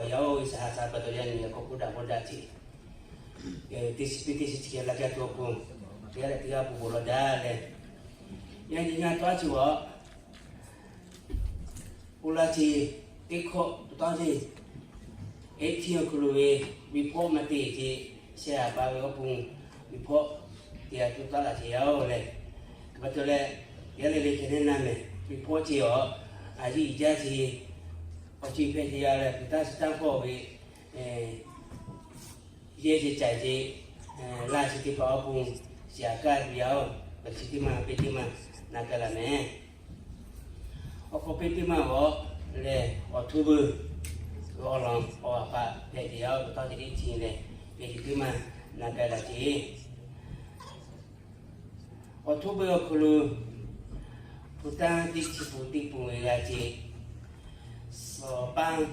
Yaˇ-oˬ, G'uiˬsha ha sha pa taw yaˇ nyi k'awꞈ k'oˆ daꞈ k'oˆ daꞈ ce. Teˇ chi teˇ chi chi laˇ gaˇ tuˬ awˬ pon, teˇ g'aˇ leh teˇ g'aˇ bon bon lawˬ daꞈ leh, yaˇ nyi ngaˇ tawˇ a chi awˬ, oˇ laˇ chi teˇ hkawꞈ pa taw ce, eˉ htiˇ awˬ hk'aw lo ve, ve hpawˇ maˇ te ce, sheh a pa ve awˬ pon, ve hpawˇ te a tuˬ taˇ laꞈ ce yaˇ-oˬ leh, pa taw leh, yaˇ le le hk'e neˇ na mehˍ, ve hpawˇ ce awˬ, a yiˇ jaˇ ce, awˬ ci hpehꞈ ce yaˇ leh, hpu taˇ chi taˇ hpawˇ ve yehˇ ce caiˬ ce, laˇ chi teˇ hpaˍ awˬ pon, shiˍ a kaˇ ve yaˇ-oˬ, awˬ chi teˇ maˇ peˇ teˇ maˇ na kaˇ laˬ mehˍ. Awˬ hk'aw peˇ teˇ maˇ awˬ lehˬ, October awˬ lawn awˬ a pa hpehꞈ ce yaˇ-oˬ, pa taw ce teˇ chi leh, peˇ teˇ maˇ na kaˇ laˬ ce. October awˬ hk'aw lo, hpu taˇ teˇ chi pun teˇ pun ve g'a ce, suhˍ paˇ,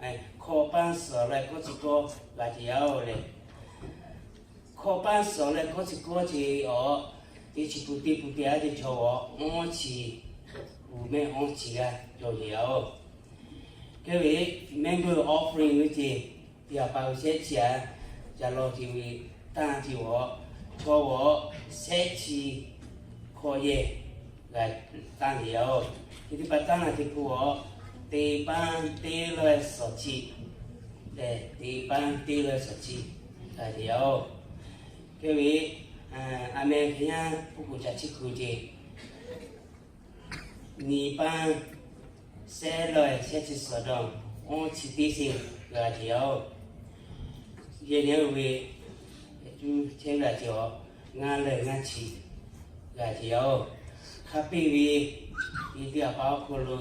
hkawˇ paˇ suhˍ leh kawˇ chi kawˇ g'a ce yaˇ-oˬ leh, hkawˇ paˇ suhˍ leh kawˇ chi kawˇ ce awˬ, teˇ chi pun teˇ pun te a teˇ chaw awˬ, awˬ chi, uˬ mehˆ awˬ chi g'a cawˬ ce yaˇ-oˬ. Hk'e ve, member offering ve ce, teˇ a pa ve shehˆ chi a, ca law ce ve, tanˇ ce awˬ, chaw awˬ, shehˆ chi hkawˇ yehˇ g'a tanˇ ce yaˇ-oˬ. Chi teˇ pa tanˇ na teˇ hpu awˬ, teˇ paˇ teˇ laweh suhˍ chi, leh teˇ paˇ teˇ laweh suhˍ chi g'a ce yaˇ-oˬ. Hk'e ve, aˬ meh hk'e yaˇ pun kuˬ ca chi kuˬ ce, nyi paˇ shehˆ laweh shehˆ chi suhˍ dawˇ, awˬ chi teˇ seˍ g'a ce yaˇ-oˬ. Yehˇ nyi ve, cuˇ chehˇ g'a ce awˬ, ngaˇ laweh ngaˇ chi g'a ce yaˇ-oˬ. Hk'a peˇ ve, teˇ a pa awˬ hk'aw lo,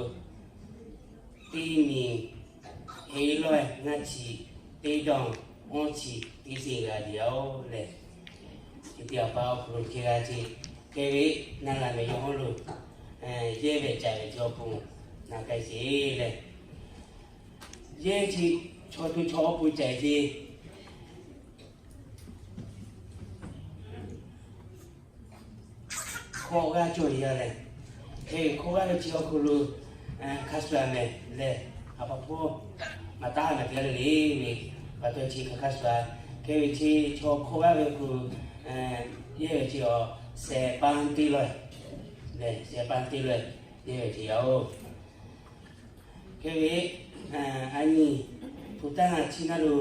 teˇ nyi heˍ laweh ngaˇ chi teˇ dawˇ, awˬ chi teˇ seˍ g'a ce yaˇ-oˬ leh, teˇ a pa awˬ hk'aw lo hk'e g'a ce. Hk'e ve, naˬ laˬ mehˍ yaˇ hawˉ lo, yehˇ ve caiˬ ve ce awˬ pon, na k'ai ce leh, yehˇ chi, chaw to chaw awˬ pon caiˬ ce hkawˇ g'aˇ cawˬ yaˇ leh, hk'e hkawˇ g'aˇ ve chi awˬ hk'aw lo, hk'a shuˍ a mehˍ leh, a pa hpawˇ maˍ taˍ maˍ te le le ve, pa taw chi hk'a hk'a shuˍ a. Hk'e ve chi chaw hkawˇ g'aˇ ve awˬ hk'aw lo, yehˇ ve chi awˬ, shehˍ paˇ teˇ laweh, leh shehˍ paˇ teˇ laweh, yehˇ ve ce yaˇ-oˬ. Hk'e ve, a nyi, hpu taˇ chi naˇ lo,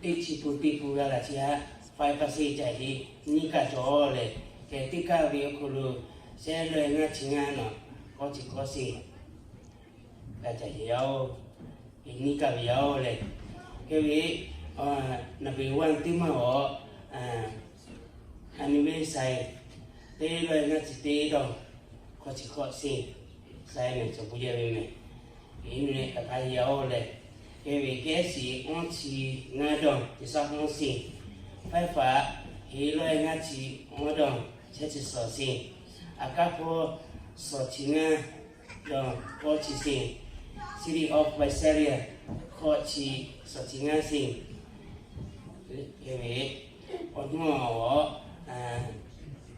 teˇ chi pun teˇ pun g'a laˬ chi a, five percent caiˬ ce, nyiˇ kaˆ cawˬ leh, hk'e teˇ kaˆ ve awˬ hk'aw lo, shehˆ laweh ngaˇ chi ngaˇ nawˬ, kawˇ chi kawˇ seˍ g'a caiˬ ce yaˇ-oˬ. Nyiˇ kaˆ ve yaˇ-oˬ leh, hk'e ve, naˍ baˬ g'aˇ teˇ maˇ awˬ, a nyi ve saiˍ, teˇ laweh ngaˇ chi teˇ dawˇ, kawˇ chi kawˇ seˍ, saiˍ mehˍ cawˬ pu yehˇ ve mehˍ, iˉ nu leh kaꞈ hk'a yaˇ-oˬ leh, hk'e ve kehˉ shiˍ awˬ chi ngaˇ dawˇ teˇ saˉ awˬ seˍ, faiˉ faˍ, heˍ laweh ngaˇ chi awˬ dawˇ shehˆ chi suhˍ seˍ, a kaˉ hpawˇ suhˍ chi ngaˇ dawˇ kawˇ chi seˍ, City of Visalia hkawˇ chi suhˍ chi ngaˇ seˍ, hk'e ve, awˬ nuˇ awˬ,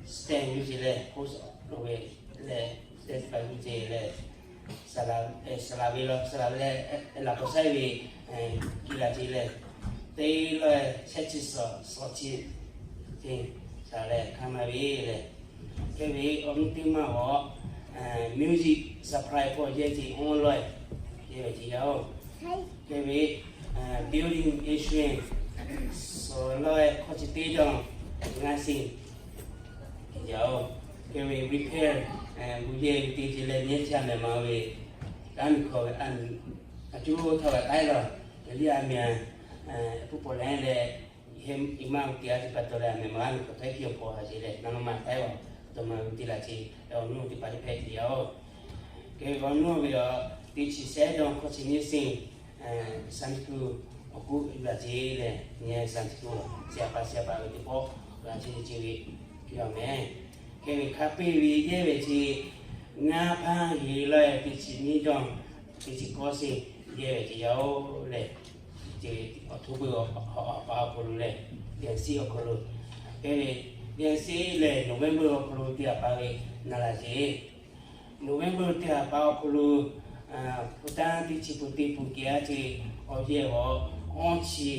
stand yuˬ ce leh, host lo ve leh, stand pa yuˬ ce leh, saˍ laˍ ve law saˍ laˍ ve leh, laꞈ k'awꞈ saiˉ ve, kiˇ laˬ ce leh, teˇ laweh shehˆ chi suhˍ suhˍ chi, saˍ leh hk'a ma ve leh, hk'e ve awˬ nuˇ teˇ maˇ awˬ, music supply hpawˇ yehˇ ce awˬ laweh, yehˇ ve ce yaˇ-oˬ. Hk'e ve, building insurance suhˍ laweh hkawˇ chi teˇ dawˇ ngaˇ seˍ yaˇ-oˬ. Hk'e ve repair, gu yehˇ ve te ce leh nyi chi a mehˍ ma ve, kaˉ miˬ hkawˇ ve a, a cuˇ htaˇ g'a k'ai lawˬ, liˇ a mehˍ, pawˆ pawˆ leh leh, iˉ maˇ ve te a ce pa taw leh a mehˍ ma g'a miˬ hkawˇ htaˇ hkiˇ awˬ hpaw ha ce leh, naˍ law ma taiˉ a, a htoꞈ ma ve te laˬ ce, awˬ nuˇ teˇ hpaˍ teˇ hpehꞈ ce yaˇ-oˬ. Hk'e ve awˬ nuˇ ve awˬ, teˇ chi shehˆ dawˇ hkawˇ chi nyiˇ seˍ, Sunday school awˬ kuˉ laˬ ce leh, nyi Sunday school chi a pa chi a pa ve teˇ pawˆ g'a ce ce ve, hk'e a mehˍ. Hk'e ve hk'a peˇ ve yehˇ ve ce, ngaˇ hpaˇ heˍ laweh teˇ chi nyiˇ dawˇ, teˇ chi kawˇ seˍ, yehˇ ve ce yaˇ-oˬ leh, ce, awˬ htoꞈ ve awˬ, awˬ pa awˬ hk'aw lo leh, December awˬ hk'aw lo, hk'e ve, December leh November awˬ hk'aw lo teˇ a pa ve na laˬ ce. November teˇ a pa awˬ hk'aw lo, Hpu tanˇ teˇ chi pun teˇ pun kehˬ a ce awˬ yehˬ awˬ awˇ chi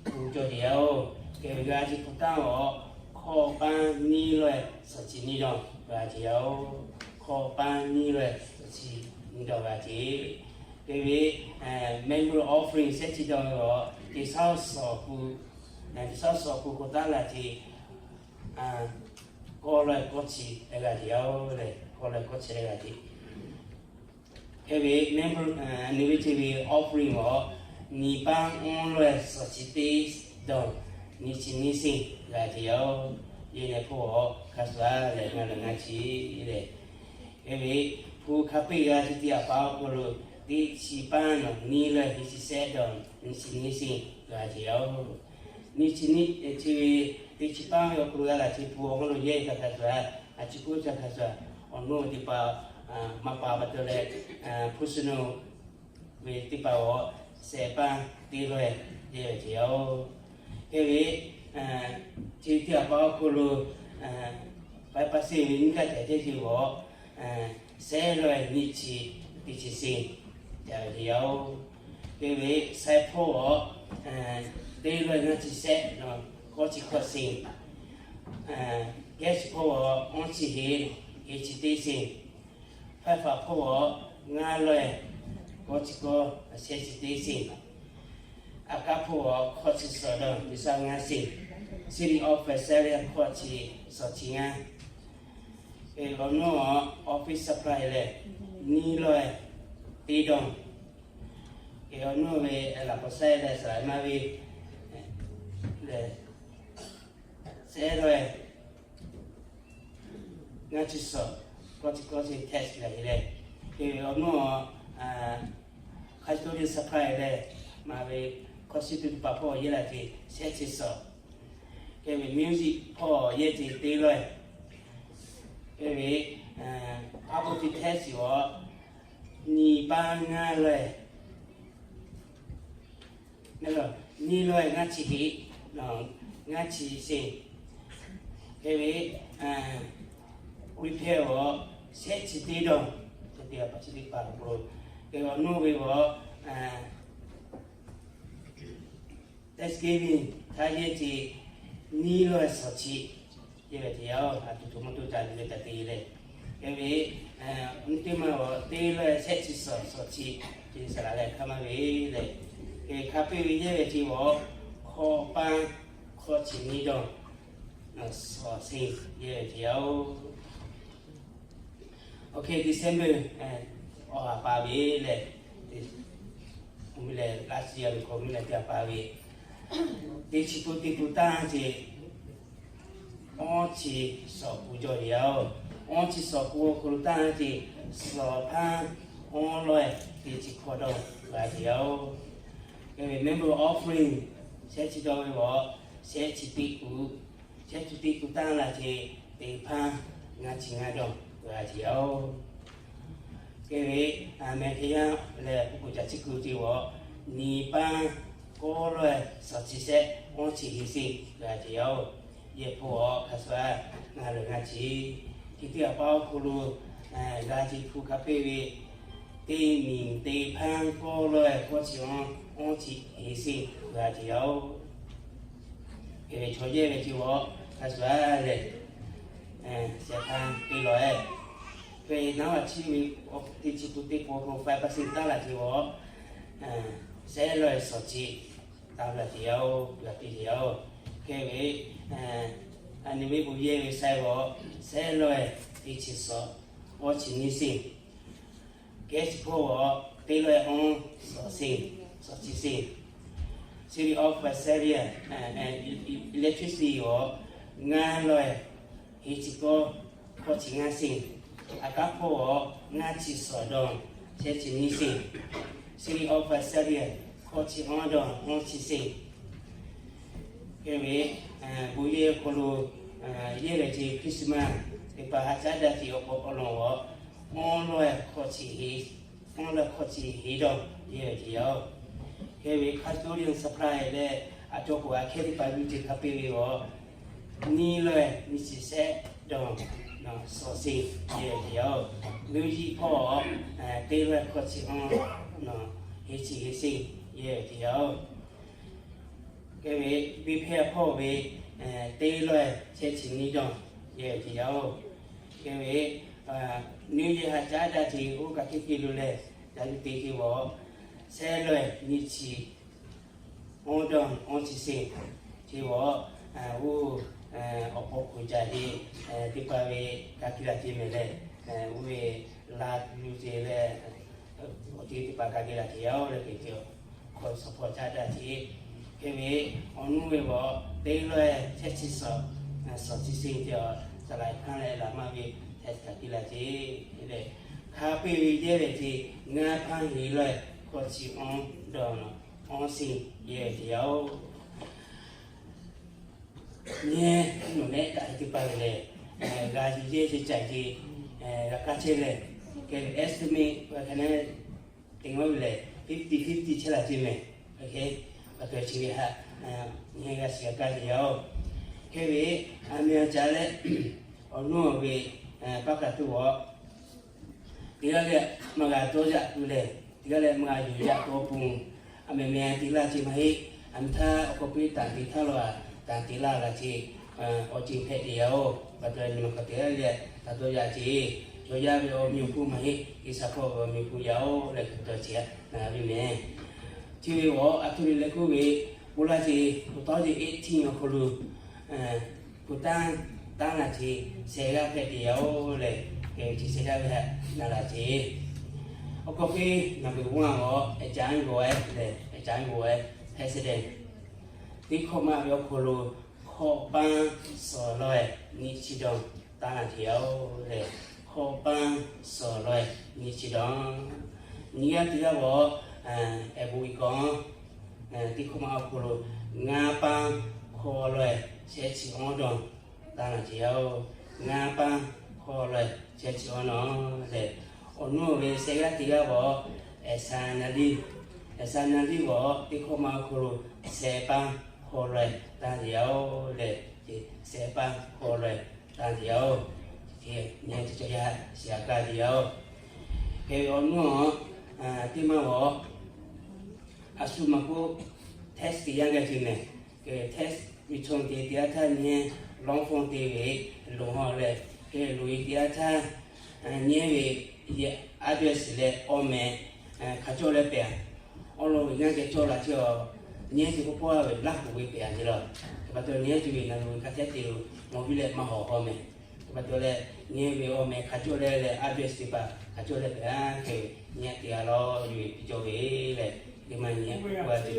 pun cawˬ ce yaˇ oˬ. Kehˬ ve g'a ce hpu tanˇ awˬ hkawˇ paˇ niˇ laweh suhˍ chi niˇ dawˬ g'a ce yaˇ oˬ. Hkawˇ paˇ niˇ laweh suhˍ chi niˇ dawˬ g'a ce. Kehˬ ve memorial offering shehˆ chi dawˬ ve awˬ teˇ shaˉ suhˍ pun, teˇ shaˉ suhˍ pun k'o taˇ la ce kawˇ laweh kawˇ chi leh g'a ce yaˇ oˬ leh, kawˇ laweh kawˇ chi leh g'a ce. Hk'e ve member, a nyi ve ce ve offering awˬ nyi paˇ awˇ laweh suhˍ chi teˇ dawˬ, nyi chi nyi senˇ g'a ce yaˇ oˬ. Yehˬ nehˬ hpawˇ awˬ hk'a shuˍ a leh ngaˬ lawˬ ngaˇ chi leh, hk'e ve hpu hk'a peˆ g'a ce teˇ yaꞈ pa awˬ hk'aw lo teˇ chi paˇ nawˬ nyi laweh nyi chi shehˆ dawˬ, nyi chi nyi senˇ g'a ce yaˇ oˬ. Nyi chi nyi chi ve teˇ chi paˇ ve awˬ hk'aw lo g'a laˬ ce hpu awˬ hk'aw lo yehˬ ca hk'a shuˍ a, a chi kuˇ ca hk'a shuˍ a, awˬ nawˇ teˇ hpaˍ maˇ pa pa taw leh, hpu suhˍ nawˬ ve teˇ hpaˍ awˬ shehˍ paˇ teˇ laweh yehˬ ve ce yaˇ oˬ. Hk'e ve chi teˇ yaꞈ pa awˬ hk'aw lo five percent ve nyiˇ kaˆ ceh teˇ ce awˬ shehˆ laweh nyi chi teˇ chi senˇ g'a ve ce yaˇ oˬ. Hk'e ve shaiˍ hpawˇ awˬ teˇ laweh ngaˇ chi shehˆ nawˬ kawˇ chi hkawˇ senˇ, gehˇ chi hpawˇ awˬ awˇ chi heˍ, heˍ chi teˇ senˇ, hpaiˇ faˍ hpawˇ awˬ ngaˇ laweh kawˇ chi kawˇ shehˆ chi teˇ senˇ, a kaˉ hpawˇ awˬ hkawˇ chi suhˍ dawˬ nyi shaˉ ngaˇ senˇ, City of Visalia hkawˇ chi suhˍ chi ngaˇ, awˬ nawˇ office supply leh nyiˇ laweh teˇ dawˬ, awˬ nawˇ ve laꞈ k'awꞈ saiˉ leh saˍ laˍ maˇ ve leh shehˆ laweh ngaˇ chi suhˍ kawˇ chi kawˇ chi tax g'a ce leh, awˬ nawˇ custodian supply leh maˇ ve hkawˇ chi tuˬ teˇ hpaˍ hpawˇ yehˬ laˇ ce shehˆ chi suhˍ, hk'e ve music hpawˇ yehˬ ce teˇ laweh, hk'e ve property tax awˬ nyi paˇ ngaˇ laweh, nyiˇ laweh ngaˇ chi heˍ, ngaˇ chi senˇ, hk'e ve repair awˬ shehˆ chi teˇ dawˬ, teˇ hpaˍ chi teˇ hpaˍ lo, hk'e awˬ nawˇ ve awˬ Thanksgiving htaˇ yehˬ ce nyiˇ laweh suhˍ chi yehˬ ve ce yaˇ oˬ. A tuˬ tuˬ mawˇ tuˬ ca liꞈ ve ca te leh, hk'e ve mvuhˇ teˇ maˇ awˬ teˇ laweh shehˆ chi suhˍ suhˍ chi, saˍ laˍ leh hk'aˇ maˇ ve leh, hk'e hk'a peˆ ve yehˬ ve ce awˬ hkawˇ paˇ hkawˇ chi nyiˇ dawˬ suhˍ senˇ yehˬ ve ce yaˇ oˬ. Awˬ hk'e December awˬ ha pa ve leh, last year ve hk'aw mvuhˇ leh teˇ ha pa ve teˇ chi pun teˇ pun tanˇ ce awˇ chi suhˍ pun cawˬ ve yaˇ oˬ. Awˇ chi suhˍ pun awˬ hk'aw lo tanˇ ce suhˍ hpaˇ awˇ laweh teˇ chi hkawˇ dawˬ g'a ce yaˇ oˬ. Member offering shehˆ chi dawˬ ve awˬ shehˆ chi teˇ pun, shehˆ chi teˇ pun tanˇ la ce teˇ hpaˇ ngaˇ chi ngaˇ dawˬ g'a ce yaˇ oˬ. Hk'e ve America leh pun kuˬ caˬ chi kuˬ ce awˬ nyi paˇ kawˇ laweh suhˍ chi shehˆ awˇ chi heˍ senˇ g'a ce yaˇ oˬ. Yehˬ hpawˇ awˬ hk'a shuˍ a ngaˬ lawˬ ngaˇ ce, chi teˇ ha pa awˬ hk'aw lo g'a ce hpu hk'a peˆ ve teˇ miˬ teˇ hpaˇ kawˇ laweh kawˇ chi awˇ chi heˍ senˇ g'a ce yaˇ oˬ. Hk'e ve chaw yehˬ ve ce awˬ hk'a shuˍ a leh shehˍ hpaˇ teˇ laweh, hk'e naˉ a chi ve teˇ chi pun teˇ pun awˬ hk'aw lo five percent tanˇ la ce awˬ shehˆ laweh suhˍ chi tanˇ la ce yaˇ oˬ, g'a te ce yaˇ oˬ. Hk'e ve a nyi ve bon yehˬ ve sai awˬ shehˆ laweh teˇ chi suhˍ awˇ chi nyiˇ senˇ, gehˇ chi hpawˇ awˬ teˇ laweh awˇ suhˍ senˇ, suhˍ chi senˇ, City of Visalia electricity awˬ ngaˇ laweh heˍ chi kawˇ kawˇ chi ngaˇ senˇ, a kaˉ hpawˇ awˬ ngaˇ chi suhˍ dawˬ shehˆ chi nyiˇ senˇ, City of Visalia hkawˇ chi awˇ dawˬ awˇ chi senˇ. Hk'e ve bon yehˬ hk'aw lo yehˬ ve ce Christmas teˇ hpaˍ ha caˉ daꞈ ce awˬ k'aw awˬ lawn awˬ awˇ laweh hkawˇ chi heˍ, awˇ laweh hkawˇ chi heˍ dawˬ yehˬ ve ce yaˇ oˬ. Hk'e ve custodian supply leh a cawˬ k'o a hkehˇ teˇ hpaˍ ve ce hk'a peˆ ve awˬ nyiˇ laweh nyi chi shehˆ dawˬ Sawˍ Senˇ yehˬ ve teˇ yanˇ-oˬ, Nuˇ Yiˇ hpawˇ teˇ laweh hkawˇ chi awˇ nawˬ heˍ chi heˍ senˇ yehˬ ve teˇ yanˇ-oˬ, kehˬ ve Beˇ Hpehˇ hpawˇ ve teˇ laweh chehˇ chi nyiˇ dawˇ yehˬ ve teˇ yanˇ-oˬ, kehˬ ve Nuˇ Yeˬ ha caˉ daꞈ ce oˇ kaꞈ teˇ te lo leh, daꞈ ve te ce g'awˬ, shehˆ laweh nyiˇ chi awˇ dawˇ awˇ chi senˇ ce g'awˬ, oˇ awˬ hk'aw hk'oꞈ caꞈ ce teˇ pa ve ka tiˇ laˇ ce mehˍ leh, oˇ ve la lu ce leh, awˬ te teˇ pa ka tiˇ laˇ ce yaˇ-oˬ leh, kehˬ ve hkawˇ support caˉ daꞈ ce. Hk'e ve awˬ nuˇ ve g'awˬ teˇ laweh chehˇ chi sawˍ, sawˍ chi senˇ ce a, saˍ laˍ hkanˇ leh laꞈ maˇ ve htaꞈ ka tiˇ laˇ ce leh, hk'a peu-eˬ ve yehˇ ve ce ngaˇ hpaˇ heˍ laweh hkawˇ chi awˇ dawˇ awˇ senˇ yehˬ ve teˇ yanˇ-oˬ, nyi nawˬ leh kaꞈ teˇ pa ve lehˬ, g'a ce yehˇ ce caiˬ ce g'a kaˇ chehˇ leh, kehˬ ve estimate hk'e leh teˇ g'awˇ ve lehˬ fifty fifty chehˇ laˇ ce mehˍ. Hk'e pa taw chi ve haꞈ nyi g'a shiˍ g'a kaˇ ce yaˇ-oˬ, hk'e ve a meh a caˍ leh awˬ nuˇ awˬ ve paˉ kaꞈ tuˬ g'awˬ teˇ g'aˇ leh maˇ g'a dawˇ yaꞈ tuˬ lehˬ, teˇ g'aˇ leh maˇ g'a yuˬ yaꞈ tuˬ awˬ pon, a meh meh te laˇ ce maˇ heˆ. A meh htaˇ awˬ k'aw piˇ taˍ te htaˇ lo a, taˍ te laˇ g'a ce awˬ ceuˬ hpehꞈ te yaˇ-oˬ. Pa taw nyi ma hk'aˬ te g'aˇ leh taˍ dawˇ yaꞈ ce, chaw yaˇ ve awˬ meh awˬ hponˇ maˇ heˆ, G'uiˬsha hpawˇ ve awˬ meh awˬ hponˇ yaˇ-oˬ leh hk'e te ce a ve mehˍ. Chi ve g'awˬ a htoꞈ le leh k'oˆ ve, bon laˇ ce, hpu tawˉ ce eighteen awˬ hk'aw lo hpu tanˇ tanˇ laˇ ce shehˍ g'aˇ hpehꞈ te yaˇ-oˬ leh, kehˬ ve chi shehˍ g'aˇ ve haꞈ na laˇ ce. Awˬ hk'aw piˇ naˍ beuꞈ g'awˇ leh, Echango leh Echango president teˇ hkawˇ maˇ ve awˬ hk'aw lo hkawꞈ paˇ sawˍ laweh nyiˇ chi dawˇ tanˇ laˇ ce yaˇ-oˬ leh, hkawꞈ paˇ sawˍ laweh nyiˇ chi dawˇ, nyiˇ g'aˇ teˇ g'aˇ g'awˬ, ehˬ bon iˉ kawˇ teˇ hkawˇ maˇ awˬ hk'aw lo ngaˇ paˇ hkawꞈ laweh shehˆ chi awˇ dawˇ tanˇ laˇ ce yaˇ-oˬ. Ngaˇ paˇ hkawꞈ laweh shehˆ chi awˇ nawˬ lehˬ, awˬ nuˇ ve shehˍ g'aˇ teˇ g'aˇ g'awˬ, Echango, Echango g'awˬ teˇ hkawˇ maˇ awˬ hk'aw lo shehˍ paˇ hkawꞈ laweh tanˇ ce yaˇ-oˬ leh, shehˍ paˇ hkawꞈ laweh tanˇ ce yaˇ-oˬ. Nyi teˇ cawˬ yaˇ shiˍ g'a kaˇ ce yaˇ-oˬ. Hk'e ve awˬ nuˇ teˇ maˇ g'awˬ a shu maˇ k'oˆ, tax te yaˇ g'a ce mehˍ. Tax return te te aˉ htaˇ nyi, lawn form te ve loˍ haw leh, hk'e loˍ e te aˉ htaˇ nyi ve address leh awˬ meh hk'a cawˇ leh pehꞈ a. Awˬ lawn ve ngaˇ geh cawˇ la ce a, nyi ce k'oˆ k'oˆ a ve laˇ k'oˍ ve pehꞈ a ce la. Hk'e pa taw nyi ce ve naˍ loˍ ve hk'a caˉ te lo mawˬ viˉ leh maˇ hawˍ hawˍ mehˍ. Hk'e pa taw leh nyi ve awˬ meh hk'a cawˇ leh leh address teˇ hpaˍ hk'a cawˇ leh pehꞈ a hk'e, nyi te a law yuˬ ve piˇ cawˇ ve leh, teˇ maˇ nyi k'oˆ k'oˆ a ce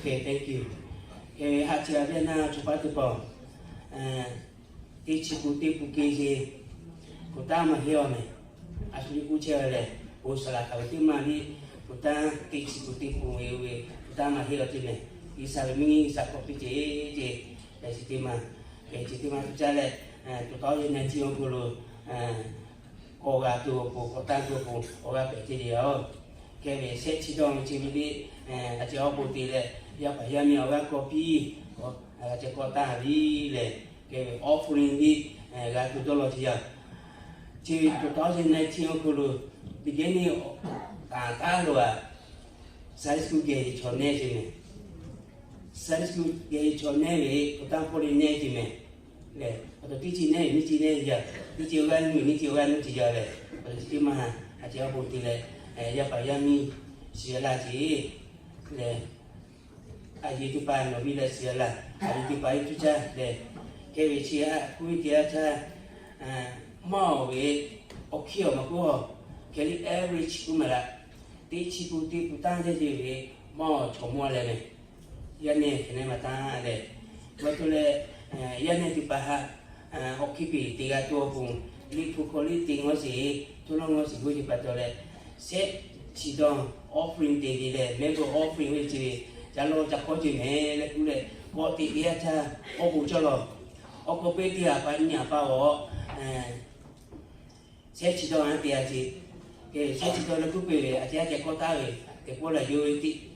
Okay, thank you. Haꞈ chi a ve naˇ chaw paˉ teˇ hpaˍ, teˇ chi pun teˇ pun ke ce, hpu tanˇ maˇ heˆ awˬ meh. A shu le k'oˆ chehˇ ve lehˬ, bon saˍ laˍ hk'aˬ ve teˇ maˇ liˇ, hpu tanˇ teˇ chi pun teˇ pun ve oˇ ve hpu tanˇ maˇ heˆ awˬ teˇ meh. G'uiˬsha ve mvuhˇ nyi G'uiˬsha k'awꞈ piˇ ce ce, hpehꞈ chi teˇ maˇ, hpehꞈ chi teˇ maˇ tuˬ caˇ leh, tuˬ tawˉ ve na chi awˬ hk'aw lo k'awꞈ g'a tuˬ awˬ pon, k'awꞈ tanˇ tuˬ awˬ pon awˬ g'aˇ hpehꞈ ce le yaˇ-oˬ. Hk'e ve shehˆ chi dawˇ ve chi ve liˇ, a ceh awˬ bon te leh, yaˇ paˍ yaˇ miˇ awˬ g'aˇ k'awꞈ piˇ, a ceh k'awꞈ tanˇ a viˉ lehˬ, hk'e ve offering liˇ g'a tuˬ dawˇ law ce yaˇ. Chi ve tuˬ tawˉ ve na chi awˬ hk'aw lo, beginning taˍ taˍ lo a, Sunday school geh ve chaw nehˇ ce mehˍ. Sunday school geh ve chaw nehˇ ve hpu tanˇ hpawˇ le nehˇ ce mehˍ. Lehˬ pa taw teˇ chi nehˇ ve nyiˇ chi nehˇ yaˇ, teˇ chi g'aˇ nuˇ ve nyiˇ chi g'aˇ nuˇ ce yaˇ lehˬ, pa taw chi teˇ maˇ a ceh awˬ bon te leh, yaˇ paˍ yaˇ miˇ shiˍ laˇ ce lehˬ, a yeˬ teˇ hpaˍ nawˬ viˉ leh shiˍ laˇ, a yeˬ teˇ hpaˍ yeˬ tuˇ caˇ lehˬ, hk'e ve chi a k'oˆ ve te a htaˇ, maˇ awˬ ve awˬ hkiˇ awˬ maˍ k'oˆ, hk'e le average k'oˆ maˍ laˇ. Teˇ chi pun teˇ pun tanˇ teˇ ce ve maˇ awˬ chaw mawˇ leh meh. Yaˇ nehˇ hk'e nehˇ maˇ tanˇ leh, pa taw leh, yaˇ nehˇ teˇ hpaˍ haꞈ awˬ hkiˇ peˬ te g'a tuˬ awˬ pon, liꞈ hpu hk'aw liˇ te ngawˇ sheˍ, hto lawˇ ngawˇ sheˍ g'oˇ ce pa taw leh, shehˆ chi dawˇ offering te ve leh, member offering ve ce ve, ca lawˇ ca hk'awˇ ce mehˍ leh k'oˆ leh, k'awꞈ te te a htaˇ, awˬ bon cawˇ law. Awˬ hk'aw piˇ teˇ g'aˇ pa nyi a pa g'awˬ shehˆ chi dawˇ a te a ce. Shehˆ chi dawˇ leh kuˇ peˬ ve a ce a ceh k'awꞈ taˍ ve, Teꞈ k'oˆ lehˬ, yawˇ ve teˇ